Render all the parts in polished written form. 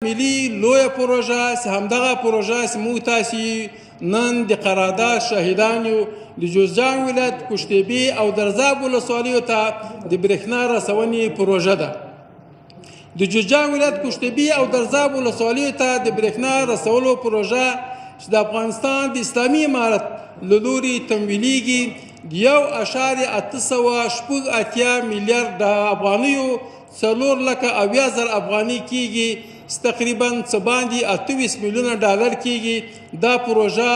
ملي لویه پروژه چې همدغه پروژه چې موږ تاسې نن د قرارداد شاهدان یو، د جوزجان ولایت قوشتېبې او درزاب ولسوالیو ته د برېښنا رسونې پروژه ده. د جوزجان ولایت قوشتېبې او درزاب ولسوالیو ته د برېښنا رسولو پروژه چې د افغانستان د اسلامي امارت له لوري تمویلیږي، د 1.886 میلیارډ افغانیو 4,70,000 افغانۍ کېږي، چې تقریبا څه باندې 28 میلیونه ډالر کېږي. دا پروژه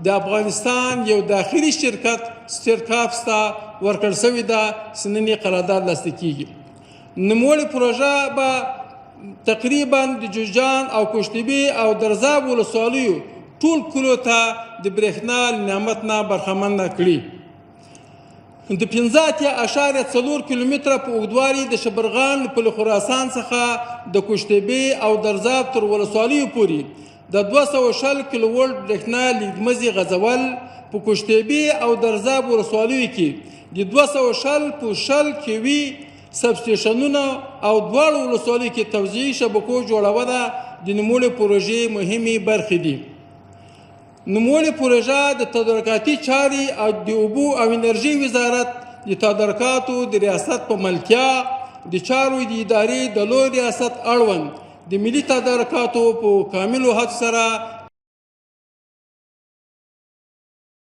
د افغانستان یو داخلي شرکت سټیرکاپس ته ورکړل شوې ده چې نن یې قرارداد لاسلیک کېږي. نوموړې پروژه به تقریبا د جوزجان او قوشتېبې او درزاب ولسوالیو ټول کلیو ته د برېښنا له نعمت نه برخمنه کړي. د 85.4 کیلومتره په اوږدوالي د شبرغان له پل خراسان څخه د قوشتېبې او درزاب تر ولسوالیو پورې د 220 کیلو ولټ برېښنا لیږدمزي غځول، په قوشتېبې او درزاب ولسوالیو کې د 220 په 20 کیوي سبسټیشنونه او دواړو ولسوالیو کې توزیعي شبکو جوړونه د نوموړې پروژې مهمې برخې دي. نوموړې پروژه د تدارکاتي چارې او د اوبو او انرژۍ وزارت د تدارکاتو د ریاست په ملتیا د چارو د ادارې د لوی ریاست اړوند د ملي تدارکاتو په کاملو هڅو سره